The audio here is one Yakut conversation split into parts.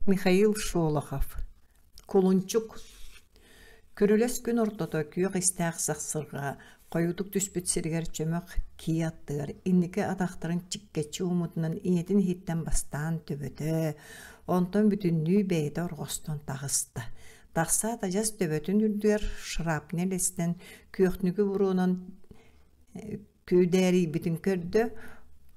Михаил Шолохов Кулунчук Күрүлэс күн ортото күөх истээх сахсырҕа хойуутук түспүт сиригэр чөмөх кии аттыгар инники атахтарын чиккэччи ууммутунан ийэтин иһиттэн бастаан төбөтө, онтон бүтүннүү бэйэтэ орҕостон таҕыста. Тахсаат адьас төбөтүн үрдүгэр шрапнель эстэн күөхнүгү буруонан Күдээрийбитин көрдө,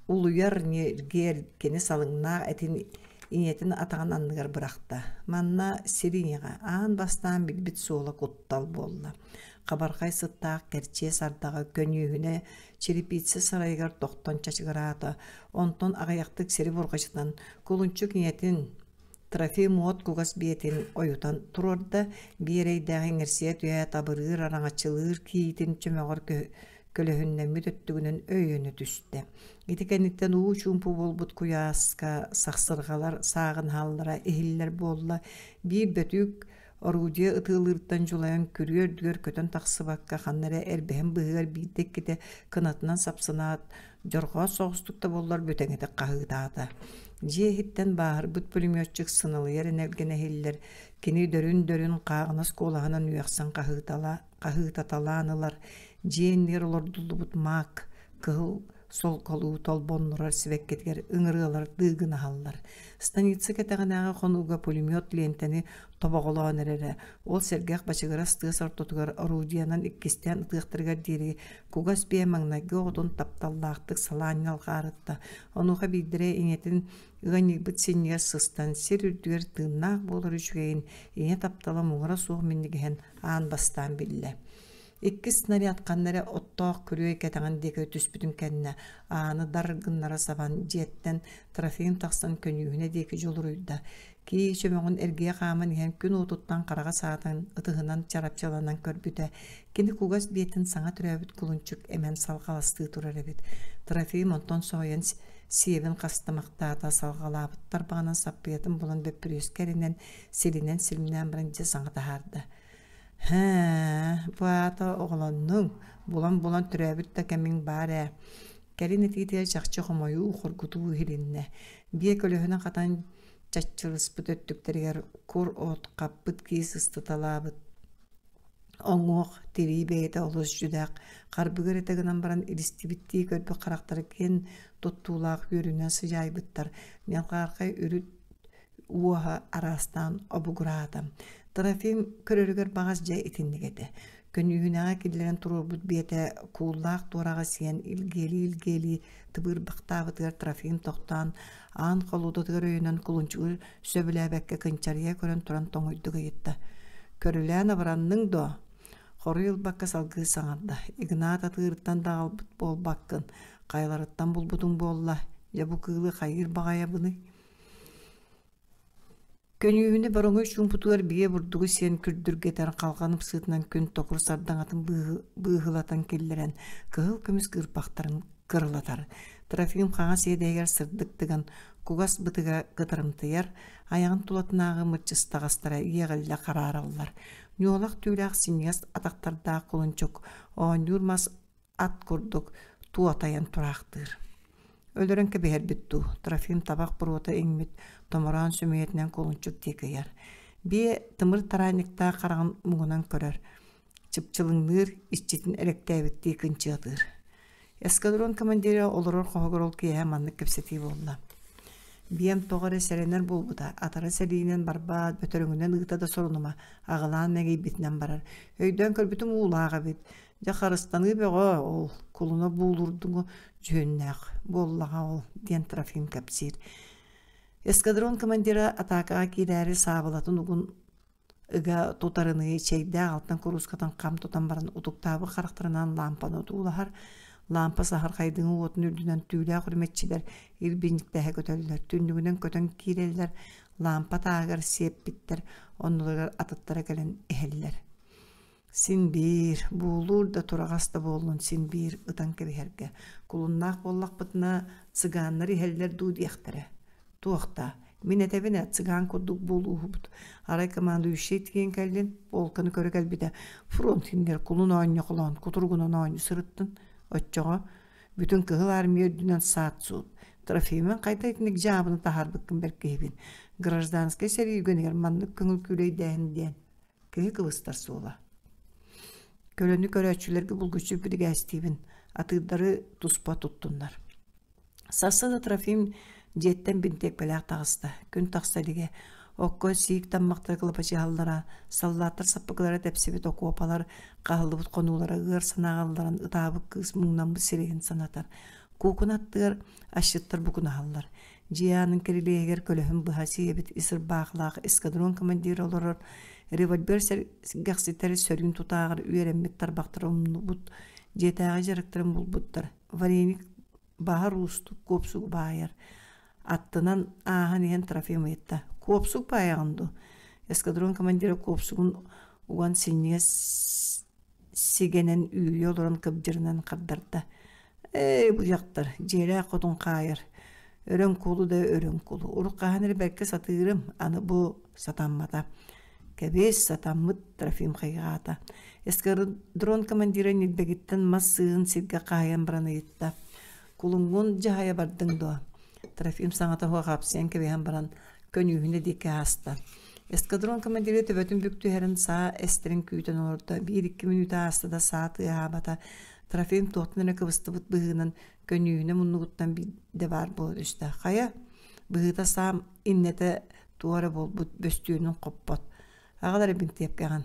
улуйар ньиргиэр кини салыҥнаах этин ийэтин атаҕын анныгар бырахта. Манна сир ийэҕэ аан бастаан билбит суола куттал буолла. Хабархай сыттаах кэрчиэс ардаҕа көньүүһүнэ черепица сарайыгар тохтон чачыгыраата, онтон аҕыйахтык сири бурҕачытан кулунчук ийэтин Трофим уот кугас биэтин ойутан туруорда, биир эрэйдээх иҥэрсийэ түһээт абырыыр араҥаччылыыр киитин чөмөҕөр көлөһүннэммит өттүгүнэн өйөнө түстэ. Ити кэнниттэн уу чуумпу буолбут куйааска сахсырҕалар сааҕынһаллара иһиллэр буолла. Биир бөтүүк орудие ытыалыыртан дьулайан күрүө үрдүгэр көтөн тахсыбакка ханна эрэ эрбэһин быыһыгар биирдэ-иккитэ кынатынан сапсынаат, дьорҕоот соҕустук да буоллар бүтэҥитик хаһыытаата. Дьиэ иһиттэн бааһырбыт пулеметчик сыналыйар энэлгэнэ иһиллэр, кини дөрүн-дөрүн хааҕынас куолаһынан үөхсэн хаһыытала хаһыытаталаан ылар, дьиэ иннигэр олордуллубут маак кыһыл солколуу толбоннурар сибэккитигэр ыҥырыалар дыыгынаһаллар. Станица кэтэҕинээҕи хонууга пулемет лиэнтэни тобоҕолоон эрэрэ. Ол сэргэх бачыгырас тыас ортотугар орудиенан иккистээн ытыахтарыгар диэри кугас биэ маҥнайгы оҕотун тапталлаахтык салаан ньалҕаарытта. Онуоха биирдэрэ ийэтин ыанньыйбыт синньигэр сыстан сир үрдүгэр тыыннаах буолар үчүгэйин ийэ таптала муҥура суох минньигэһин аан бастаан биллэ. Иккис снаряд ханна эрэ оттоох күрүө кэтэҕин диэки түспүтүн кэннэ ааны дар гыннара сабан дьиэттэн Трофим тахсан көньүүһүнэ диэки дьулуруйда. Кии чөмөҕүн эргийэ хааман иһэн күн уотуттан хараҕа саатан ытыһынан чарапчыланан көрбүтэ. Кини кугас биэтин саҥа төрөөбүт кулунчук эмэн салҕаластыы турар эбит. Трофим онтон соһуйан сиэбин хастамахтаата салҕалаабыт тарбаҕынан саппыйатын булан бөппүрүөскэ эринэн сиринэн силимнээн баран дьэ саҥа таһаарда. «Һээ, бу аата оҕолоннуҥ, булан-булан төрөөбүт да кэмиҥ баар ээ». Кэлин этиитигэр чахчы хомойуу, хоргутуу иһилиннэ. Биэ көлөһүнэ хатан чаччырыспыт өттүктэригэр кур от, хаппыт киис ыстаталаабыт Оҥуох, тирии бэйэтэ олус дьүдээх, харбыгар этэ гынан баран илистибиттии көрбүт харахтара киэн туттуулаах үөрүүнэн сыдьаайбыттар, ньалҕаархай үрүт уоһа араастаан обугураата. Трофим көрөрүгэр баҕас дьэ итинник этэ. Көньүүһүнэҕэ киллэрэн туруорбут биэтэ кууллаах туораҕы сиэн илгиэлии-илгиэлии тыбыырбахтаабытыгар Трофим тохтоон аан холуодатыгар өйөнөн кулунчугу сөбүлээбэккэ кынчарыйа көрөн туран тоҥуйдук ыйытта: «Көрүлээн абыранныҥ дуо?» Хоруй ылбакка салгыы саҥарда: «Игнат атыырыттан да аҕалбыт буолбаккын, хайаларыттан булбутуҥ буолла, дьэ бу кыылы хайыыр баҕайабыный?» Көньүүһүнэ бороҥой чуумпутугар биэ бурдугу сиэн күрдүргэтэр халҕан ыпсыытынан күн токур сардаҥатын быыһылатан киллэрэн, кыһыл көмүс кыырпахтарын кырылатар. Трофим хаҥас иэдэһигэр сырдык тыган, кугас бытыга кытарымтыйар, айаҕын тулатынааҕы мырчыстаҕастара иэҕиллэ хараараллар. Ньуолах түүлээх синньигэс атахтардаах кулунчук оонньуур мас ат курдук туотайан тураахтыыр. Өлөрөн кэбиһэрбит дуу, Трофим табах буруота иҥмит томороон сөмүйэтинэн кулунчук диэки ыйар. Биэ тымыр тараанньыктаах хараҕын муҥунан көрөр, чыпчылыҥныыр, иччитин элэктээбиттии кынчыатыыр. Эскадрон командира олорор хоһугар ол киэһэ маннык кэпсэтии буолла. Биэм тоҕо эрэ сэрэнэр буолбута, атара сэлиинэн барбаат, бөтөрөҥүнэн ыыта да сорунума, аҕылаан мэгийбитинэн барар. Өйдөөн көрбүтүм уулаах эбит. Дьэ харыстаныы бөҕө ол, кулуна буулуурдуҥу дьүһүннээх буоллаҕа ол, диэн Трофим кэпсиир. Эскадрон командира атаакаҕа киирээри саабылатын угун ыга тутарыныы чэйдээх алтан куруускатын хам тутан баран утуктаабыт харахтарынан лаампаны отуулаһар, лаампа саһархайдыҥы уотун үрдүнэн түүлээх үрүмэччилэр ирбинньиктэһэ көтөллөр, түннүгүнэн көтөн киирэллэр, лаампа тааһыгар сиэппиттэр, оннуларыгар атыттара кэлэн иһэллэр. Син биир, буулуур да тураҕас да буоллун син биир ытан кэбиһэргэ. Кулуннаах буоллахпытына, цыганнар иһэллэр дуу диэхтэрэ. Туох да, мин этэбин ээ, цыган курдук буолууһубут. Арай командующай тиийэн кэллин, полканы көрө кэлбитэ, фронт иһигэр кулун оонньохолоон, кутуругунан оонньуу сырыттын. Оччоҕо бүтүн Кыһыл Армия үрдүнэн саат-суут. Трофимын хайда итинник дьаабыны таһаарбыккын бэркиһибин. Гражданскай сэрии үгэнигэр маннык көҥүл күүлэйдээһин диэн киһи кыбыстар суола. Көлөнү көрөөччүлэргэ булгуччу биригээстиибин, атыырдары туспа туттуннар. Сарсыарда Трофим дьиэттэн бинтиэпкэлээх таҕыста. Күн тахса илигэ. Окко сиик таммахтара кылапачыһаллара, саллааттар саппыкылара тэпсибит окуопалар, хаһыллыбыт хонуулара ыар санааҕа ылларан ытаабыт кыыс муҥнаммыт сирэйин санатар. Куукуна аттыгар асчыттар букунаһаллар. Дьиэ аанын кирилиэһигэр көлөһүн быһа сиэбит ис ырбаахылаах эскадрон командира олорор, револьвер сэргэхситэр сөрүүн тутааҕар үөрэммит тарбахтара умнубут, дьиэтээҕи дьарыктарын булбуттар. Вареник баһар уустук куопсугу баайар. Аттынан ааһан иһэн Трофим ыйытта: «Куопсук баайаҕын дуу?» Эскадрон командира куопсугун уган синньигэс сигэнэн үүрүйэ олорон кыбдьырынан хардарда: «Ээ, бу дьахтар дьиэлээх хотун хаайар. Өрөҥ кулу да өрөҥ кулу. Урут хаһан эрэ бэркэ сатыырым, аны бу сатаммата». Кэбиэс, сатаммыт, Трофим хайҕаата. Эскадрон командира ньилбэгиттэн мас сыыһын сиргэ хаайан баран ыйытта: «Кулуҥҥун дьаһайа бардыҥ дуо?» Трофим саҥата суох хапсыйан кэбиһэн баран, көньүүһүнэ диэки ааста. Эскадрон командира төбөтүн бүк түһэрин саа эстэрин күүтэн олордо. Биир-икки мүнүүтэ ааста да саа тыаһаабата. Трофим туохтан эрэ кыбыстыбыт быһыынан көньүүһүнэ муннугуттан биирдэ баар буола түстэ. Хайа, быһыыта саам иннэтэ туох эрэ буолбут бөстүөнүн хоппот. Аҕал эрэ бинтиэпкэҕин.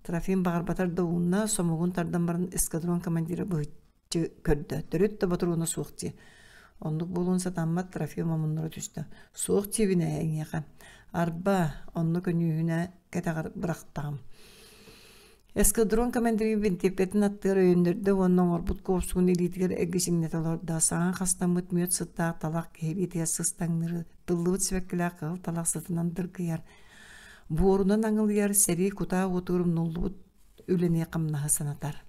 Трофим баҕарбатар да уунна, сомугун тардан баран эскадрон командира быһыччы көрдө. Төрүт да ботуруона суох дии. Оннук буолуон сатаммат Трофим омуннара түстэ. Суох диибин ээ эйиэхэ. Арба, онно көньүүһүнэ кэтэҕэр бырахтаҕым. Эскадрон командирын бинтиэпкэтин аттыгар өйөннөрдө уонна оҥорбут куопсугун илиитигэр эргичиҥнэтэ олордо. Саҥа хастаммыт мүөт сыттаах талах киһи илиитигэр сыстаҥныыр, тыллыбыт сибэккилээх кыһыл талах сытынан дыргыйар. Буорунан аҥылыйар сэрии кутаа уотугар умнуллубут үлэни-хамнаһы санатар.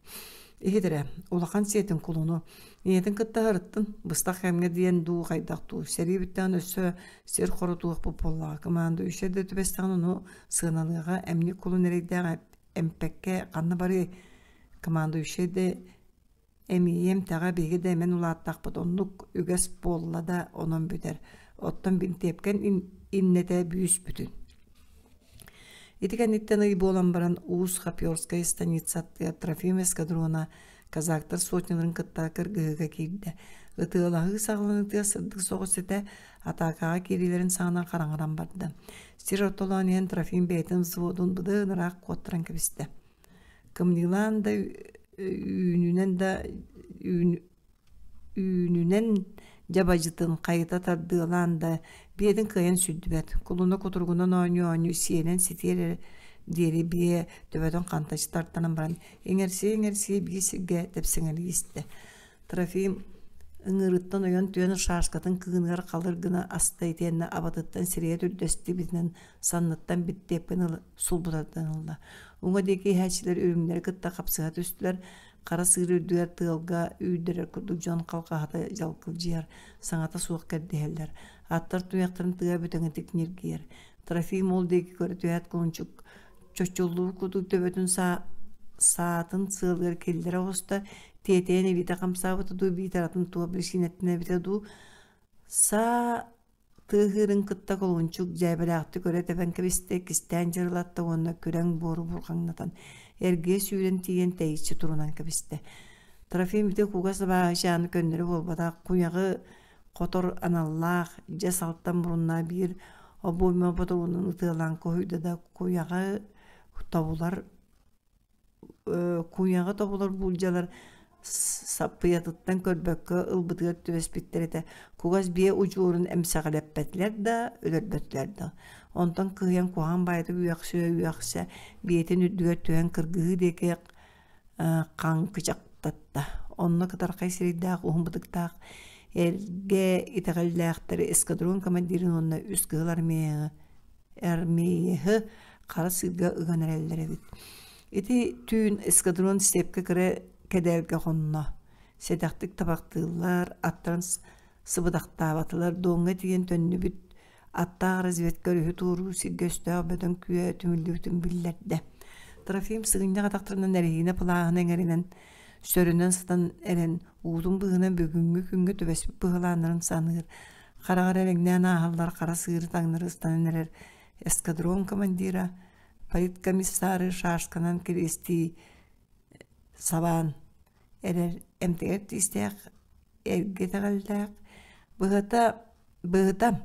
Иһит эрэ, улахан сиэтин кулуну ийэтин кытта аһарыттын, быстах кэмҥэ диэн дуу хайдах дуу, сэрии бүттэҕин өссө сир хорутуохпут буоллаҕа, команда үсэ да түбэстэҕин ону сыаналыаҕа, эмньик кулун эрэйдээх эмпэккэ ханна барыай, командующай да эмиийэ эмтэҕэ биһиги да эмэн улааттахпыт оннук үгэс буолла да онон бүтэр, оттон бинтиэпкэн иннэтэ бүүс-бүтүн. Ити кэнниттэн ый буолан баран Уус-Хоперская станица аттыгар Трофим эскадрона казактар сотняларын кытта кыргыһыыга киирдэ. Ытыалаһыы саҕаланыытыгар сырдык соҕус этэ, атаакаҕа киириилэрин саҕана хараҥаран барда. Сир ортолоон иһэн Трофим бэйэтин взводун быдан ыраах куоттаран кэбистэ. Кымньыылаан да үүнүнэн да үүнүнэн дьабадьытын хайыта тардыалаан да биэтин кыайан сүрдүбэт. Кулуна кутуругунан оонньуу-оонньуу сиэнэн ситиэр эрэ диэри биэ төбөтүн хантаччы тартанан баран иҥэрсийэ-иҥэрсийэ биир сиргэ тэпсэҥэлии истэ. Трофим ыҥыырыттан ойон түһэн шашкатын кыыныгар халыр гына аста итиэннэ абатыттан сирэйэ түрдэстибитинэн санныттан биттиэппин сулбутардан ылла. Уҥа диэки иһээччилэр үрүҥнэри кытта хапсыһа түстүлэр, хара сыыр үрдүгэр тыалга үүрдэрэр курдук дьон халҕаһата дьалкылдьыйар, саҥата суох кэрдиһэллэр. Аттар туйахтарын тыа бүтэҥитик ньиргийэр. Трофим ол диэки көрө түһээт кулунчук чочуллубут курдук төбөтүн саа саатын сыалыгар киллэрэ оҕуста, тиэтэйэн илиитэ хамсаабыта дуу, биитэр атын туох биричиинэттэн эбитэ дуу, саа тыаһыырын кытта кулунчук дьээбэлээхтик өрө тэбэн кэбистэ, кистээн дьырылатта уонна күрэҥ буору бурҕаҥнатан, эргийэ сүүрэн тиийэн тэйиччи турунан кэбистэ. Трофим ити кугас абааһычааны көннөрү буолбатах, куйаҕы хотор аналлаах, дьэс алтан муруннаах биир обойма ботуруонун ытыалаан куһуйда да куйаҕы тобулар куйаҕы тобулар буулдьалар саппыйатыттан көрбөккө ылбытыгар түбэспиттэр этэ. Кугас биэ удьуорун эмсэҕэлэппэтилэр да, өлөрбөтүлэр да. Онтон кыһыйан куһаҕан баайытык үөхсэ-үөхсэ биэтин үрдүгэр түһэн кыргыһыы диэки хаҥкычахтатта. Онно кытархай сирэйдээх, уһун бытыктаах эргэ итэҕэллээхтэри эскадрон командирын уонна үс кыһыл армияҕа армееһы хара сыырга ыган эрэллэр эбит. Ити түүн эскадрон степкэ кыра кэдээлгэ хонно. Сэдэхтик табахтыыллар, аттарын сыбыдахтаабатылар, Доҥҥа тиийэн төннүбүт аттаах разведка өрүһү туоруур сиргэ өстөөх бөдөҥ күө түмүллүбүтүн биллэрдэ. Трофим сыгынньах атахтарынан эрэһиинэ плааһын эҥэринэн сөрөнөн сытан эрэн уутун быыһынан бүгүҥҥү күҥҥэ түбэспит быһылааннарын саныыр. Хараҕар элэҥнээн ааһаллар хара сыыры таҥнары ыстанан эрэр эскадрон командира, политкомиссары шашканан кириэстии сабаан эрэр эмтэгэр тиистээх эргэ итэҕэллээх, быһата быһыта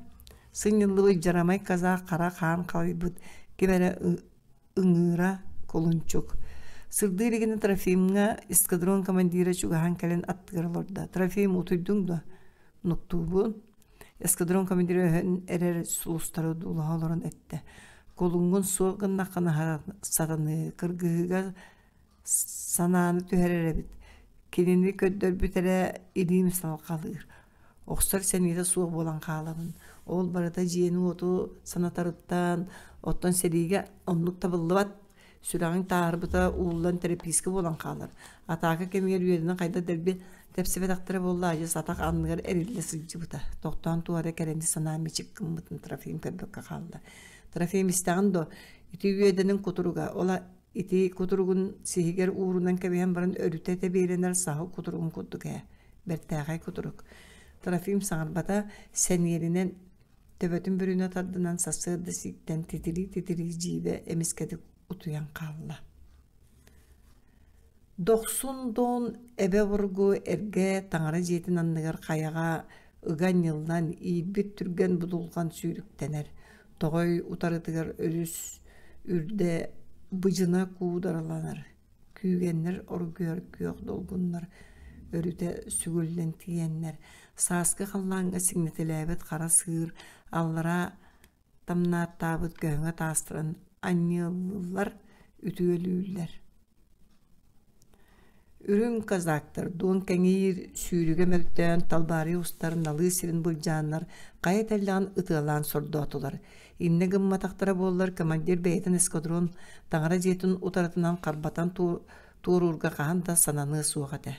сынньыллыбыт дьарамай казах хара хаан халыйбыт ким эрэ ыҥыыра кулунчук. Сырдыы илигинэ Трофимҥа эскадрон командира чугаһаан кэлэн аттыгар олордо. Трофим утуйдуҥ дуо? Нуктуубун. Эскадрон командира өһөн эрэр сулустары дуулаһа олорон эттэ. Кулуҥҥун суох гыннаххына сатаныы, кыргыһыыга санааны түһэрэр эбит. Кинини көрдөрбүт эрэ илиим салҕалыыр. Охсор сэниэтэ суох буолан хаалабын. Ол барыта дьиэни-уоту санатарыттан, оттон сэриигэ оннук табыллыбат. Сүрэҕиҥ тааһырбыта ууллан тэрэпиискэ буолан хаалар. Атаака кэмигэр үөрэнэн хайдах дэлби тэпсибэтэхтэрэ буолла адьас атах анныгар эриллэ сылдьыбыта. Тохтоон туора кэрэни санаа мичик гыммытын Трофим көрбөккө хаалла. Трофим истэҕин дуо? Ити үөдэнин кутуруга, ол ити кутуругун сиһигэр уурунан кэбиһэн баран өрүтэ тэбиэлэнэр саһыл кутуругун курдук ээ. Бэртээхэй кутурук. Трофим саҥарбата, сэниэринэн төбөтүн бүрүнэ тардынан сарсыарда сииктэн титирии-титирии дьиибэ эмискэтик утуйан хаалла. Дохсун Дон эбэ обургу эргэ таҥара дьиэтин анныгар хайаҕа ыга анньыллан иирбит түргэн будулҕан сүүрүктэнэр. Тоҕой утарытыгар өрүс үрдэ быдьына куудараланар. Күүгэннэр оргуйар күөх долгуннар өрүтэ сүгүллэн тиийэннэр, сааскы халлааҥҥа сиҥнэтэлээбит хара сыыр аллараа тамнааттаабыт көһөҥө таастарын анньыаллыыллар, үтүөлүүллэр. Үрүҥ казактар дуон кэҥиир, сүүрүгэ мөлтөөн, талбаарыйа устар налыы сирин былдьааннар хайа тэллэҕин ытыалаан сордоотулар. Иннэ гымматахтара буоллар командир бэйэтин эскадрон таҥара дьиэтин утарытынан харбатан туоруурга хаһан да сананыа суох этэ.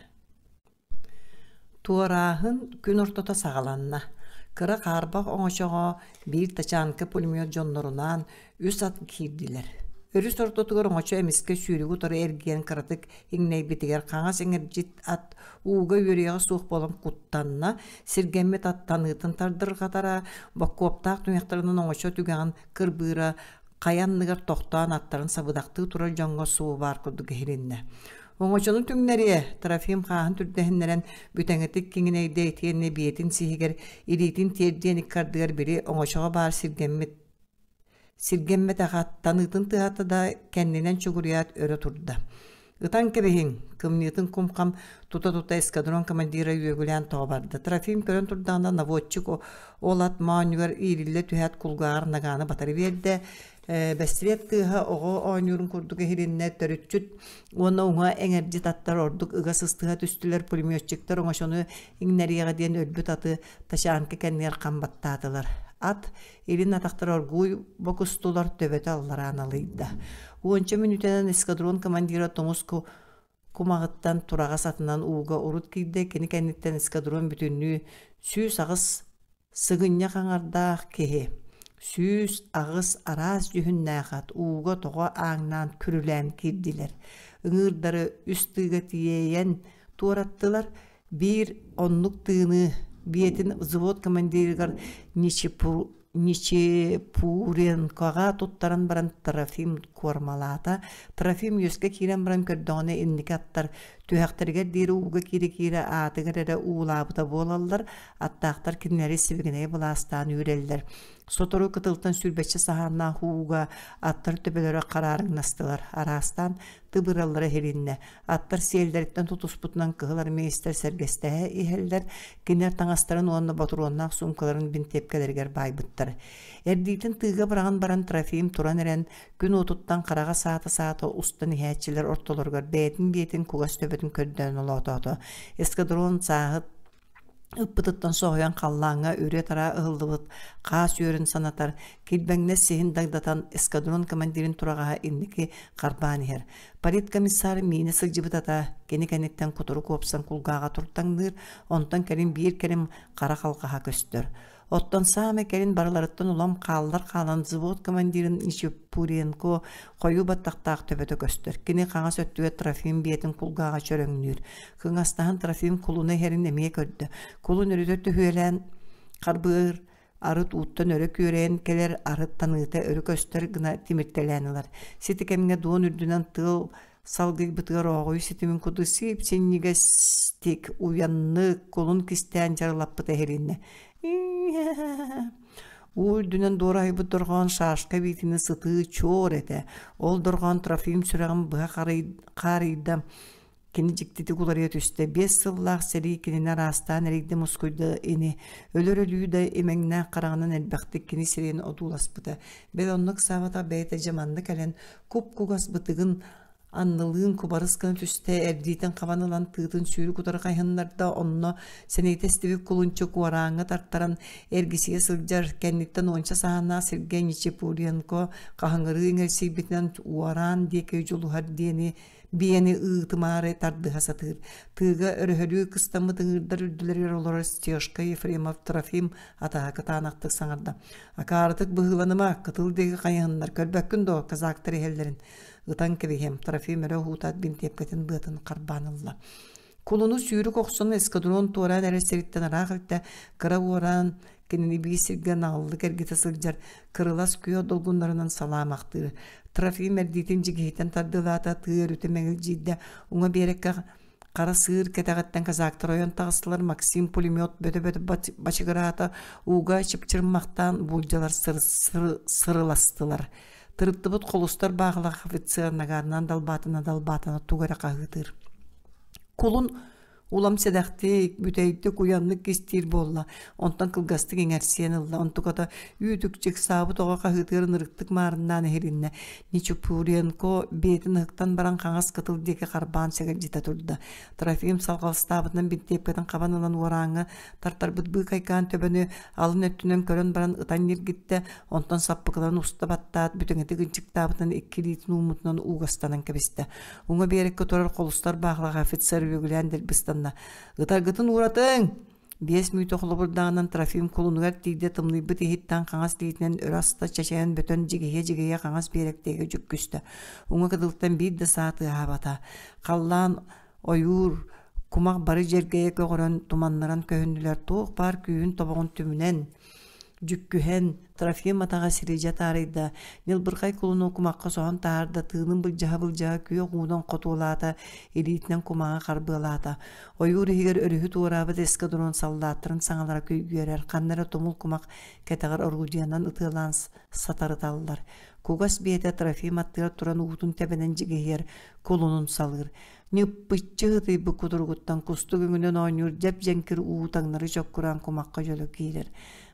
Туорааһын күн ортото саҕаланна. Кыра хаарбах оҥочоҕо биир тачаанка пулемет дьоннорунаан үс ат киирдилэр. Өрүс ортотугар оҥочо эмискэ сүүрүгү утары эргийэн кыратык иҥнэйбитигэр хаҥас иҥэрдьит ат ууга үөрүйэҕэ суох буолан куттанна, сиргэммит ат таныытын тардырҕатара, боккуоптаах туйахтарынан оҥочо түгэҕин кырбыыра хайа анныгар тохтоон аттарын сабыдахтыы турар дьоҥҥо суобар курдук иһилиннэ. Оҥочону түҥнэриэ, Трофим хааһын түрдэһиннэрэн бүтэҥитик киҥинэйдэ итиэннэ биэтин сиһигэр илиитин тиэрдиэн икки ардыгар били оҥочоҕо баар сиргэммит сиргэммэтэх ат таныытын тыаһата да кэннинэн чугуруйаат өрө турда. Ытан кэбиһиҥ! Кымньыытын кум-хам тута-тута эскадрон командира үөгүлээн тоҕо барда. Трофим көрөн турдаҕына наводчик ол ат моонньугар иириллэ түһээт кулгааҕар нагааны батары биэрдэ. Бэстилиэт тыаһа оҕо оонньуурун курдук иһилиннэ, төрүччүт уонна уҥа эҥэрдьит аттар ордук ыга сыстыһа түстүлэр, пулеметчиктар оҥочону иҥнэриэҕэ диэн өлбүт аты тачаанка кэннигэр хам баттаатылар. Ат илин атахтара оргууй бокустулар, төбөтө аллараа налыйда. Уонча мүнүүтэнэн эскадрон командира тумус кумаҕыттан тураҕас атынан ууга урут киирдэ, кини кэнниттэн эскадрон бүтүннүү 108 Сыгынньах аҥардаах киһи 108 араас дьүһүннээх ат ууга тоҕо ааҥнаан күрүлээн киирдилэр. Ыҥыырдары үс тыыга тиэйэн туораттылар. Биир оннук тыыны биэтин взвод командирыгар Ничипуренкоҕа туттаран баран Трофим куормалаата. Трофим үөскэ киирэн баран көрдөҕүнэ инники аттар түһэхтэригэр диэри ууга киирэ-киирэ аатыгар эрэ уулаабыта буолаллар, аттаахтар кинилэри сибигинэйэ былаастаан үүрэллэр. Сотору кытылтан сүүрбэччэ саһааннаах ууга аттар төбөлөрө хараарыҥнастылар, араастаан тыбыраллара иһилиннэ. Аттар сиэллэриттэн тутуспутунан кыһыл армеецтар сэргэстэһэ иһэллэр, кинилэр таҥастарын уонна ботуруоннаах суумкаларын бинтиэпкэлэригэр баайбыттар. Эрдиитин тыыга быраҕан баран Трофим туран эрэн, күн уотуттан хараҕа саата-саата устан иһээччилэр ортолоругар бэйэтин биэтин кугас төбөтүн көрдөөн олоотоото. Эскадрон сааһыт ыппытыттан соһуйан халлааҥҥа үрүө-тараа ыһыллыбыт хаас үөрүн санатар, килбэҥнэс сиһин дагдатан эскадрон командирын тураҕаһа инники харбаан иһэр. Политкомиссар миинэ сылдьыбыт ата кини кэнниттэн кутурук уопсан кулгааҕа туртаҥныыр, онтон кэлин биир кэлим хара халҕаһа көстөр. Оттон саамай кэлин барыларыттан улам хааллар хаалан взвод командирын Ничипуренко хойуу баттахтаах төбөтө көстөр. Кини хаҥас өттүгэр Трофим биэтин кулгааҕа чөрөҥнүүр. Кыҥастаһан Трофим кулуна иһэрин эмиэ көрдө. Кулун өрүтэ түһүөлээн Харбыыр арыт ууттан өрө күөрэйэн кэлэр, арыт таныыта өрө көстөр гына тимиртэлээн ылар. Сити кэмҥэ дуон үрдүнэн тыал салгыйбытыгар ооҕуй ситимин курдук сип-синньигэстик, уйаннык, кулун кистээн дьарылаппыта иһилиннэ. Уу үрдүнэн дуораһыйбыт дорҕоон шашка биитини сытыы чуор этэ. Ол дорҕоон Трофим сүрэҕин быһа хаарыйда. Кини дьиктитик уларыйа түстэ. 5 сыллаах сэрии кинини араастаан эрийдэ-мускуйда ини. Өлөр өлүү да имэҥнээх хараҕынан элбэхтик кини сирэйин одууласпыта. Бэл онно ыксаабатах бэйэтэ дьэ манна кэлэн куп-кугас бытыгын аннылыын кубарыс гына түстэ, эрдиитин хабан ылан тыытын сүүрүк утары хайыһыннарда, онно сэниэтэ эстибит кулунчук уорааҥҥа тартаран эргисийэ сылдьар, кэнниттэн уонча саһааннаах сиргэ Нечипуренко хаһыҥырыы иҥэрсийбитинэн уораан диэки дьулуһар диэни биэни ыытымаары тардыһа сатыыр. Тыыга өрөһөлүү кыстаммыт ыҥыырдар үрдүлэригэр олорор Стешка Ефремов Трофим атаһа кытаанахтык саҥарда. «Акаарытык быһыыланыма, кытыл диэки хайыһыннар, көрбөккүн дуо, казактар иһэллэрин?» Ытан кэбиһиэм, Трофим өрө уһуутаат бинтиэпкэтин быатын харбаан ылла. Кулуну сүүрүк охсон эскадрон туораан эрэр сириттэн ыраах илтэ, кыра уораан кинини биир сиргэ наҕыллык эргитэ сылдьар кырылас күөх долгуннарынан салаамахтыыр. Трофим эрдиитин дьигиһитэн тардылаата, тыы өрүтэ мэҥилдьийдэ, уҥа биэрэккэ хара сыыр кэтэҕиттэн казактар ойон таҕыстылар, Максим пулемет бөтө-бөтө бачыгыраата, ууга чыпчырмахтаан буулдьалар сырыластылар. Тырыттыбыт холустар баахылах офицер нагаанынан далбаатана-далбаатана тугу эрэ хаһыытыыр. Кулун улам сэдэхтик, бүтэйдик, уйаннык кистиир буолла. Онтон кылгастык иҥэрсиэн ылла. Онтуката үүт-үкчүк саабыт оҕо хаһыытыгар ынырыктык маарыннаан иһилиннэ. Нечупуренко биэтин ыһыктан баран хаҥас кытыл диэки харбаан сэгэлдьитэ турда. Трофим салҕаластаабытынан бинтиэпкэтин хабан ылан уорааҥҥа тартарбыт быыкайкаан төбөнү алын өттүнэн көрөн баран ытан ньиргиттэ, онтон саппыкыларын уста баттаат, бүтэҥитик ынчыктаабытынан икки илиитин ууммутунан уугастанан кэбистэ. Уҥа биэрэккэ турар холустар баахылаах офицер үөгүлээн дэлбистанна. «Ытаргытын ууратыҥ!» 5 мүнүүтэ холобурдааҕынан Трофим кулунугар тиийдэ тымныйбыт иһиттэн хаҥас илиитинэн өрө аста чачайан бөтөн дьигиһийэ-дьигиһийэ хаҥас биэрэктиэгэ дьүккүстэ. Уҥа кытылтан биир да саа тыаһаабата. Халлаан ойуур кумах бары дьэргэйэ көҕөрөн, туманнаран көһүннүлэр, туох баар күүһүн тобоҕун түмүнэн дьүккүһэн, Трофим атаҕа сиридьэ таарыйда, ньылбырхай кулуну кумахха соһон таһаарда, тыынын былдьаһа-былдьаһа күөх уунан хотуолаата, илиитинэн кумаҕы харбыалаата. Ойуур иһигэр өрүһү туораабыт эскадрон саллааттарын саҥалара күйгүөрэр, ханна эрэ тумул кумах кэтэҕэр орудиенан ытыалаан сатарыталлар. Кугас биэтэ Трофим аттыгар туран уутун тэбэнэн дьигиһийэр, кулунун салыыр. Ньыппыччы ытыйбыт кутуругуттан кустук өҥүнэн оонньуур дьэп-дьэҥкир уу таҥнары чоккураан кумахха дьөлө киирэр.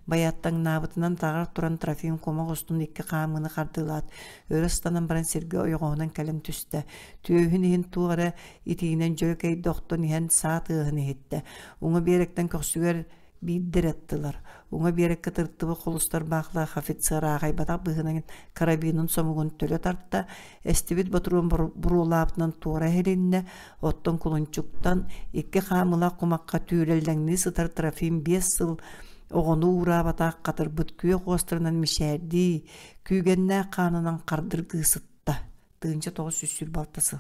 Байааттаҥнаабытынан таҕар туран Трофим кумах устун икки хаамыыны хардыылаат, өрө ыстанан баран сиргэ ойоҕоһунан кэлэн түстэ. Түөһүн иһин туох эрэ итиинэн дьөлө кэйдэ охтон иһэн саа тыаһын иһиттэ. Уҥа биэрэктэн көхсүгэр биирдэ эрэ ыттылар. Уҥа биэрэккэ тырыттыбыт холустар баахлаах офицер аахайбатах быһыынан карабинын сомугун төлө тарта, эстибит ботуруон буруолаабытынан туора иһилиннэ, оттон кулунчуктан икки хаамылаах кумахха түүрэллэҥнии сытар Трофим 5 сыл оҕону уураабатах хатырбыт күөх уостарынан мичээрдии, күүгэннээх хаанынан хардыргыы сытта. 1926 сыл.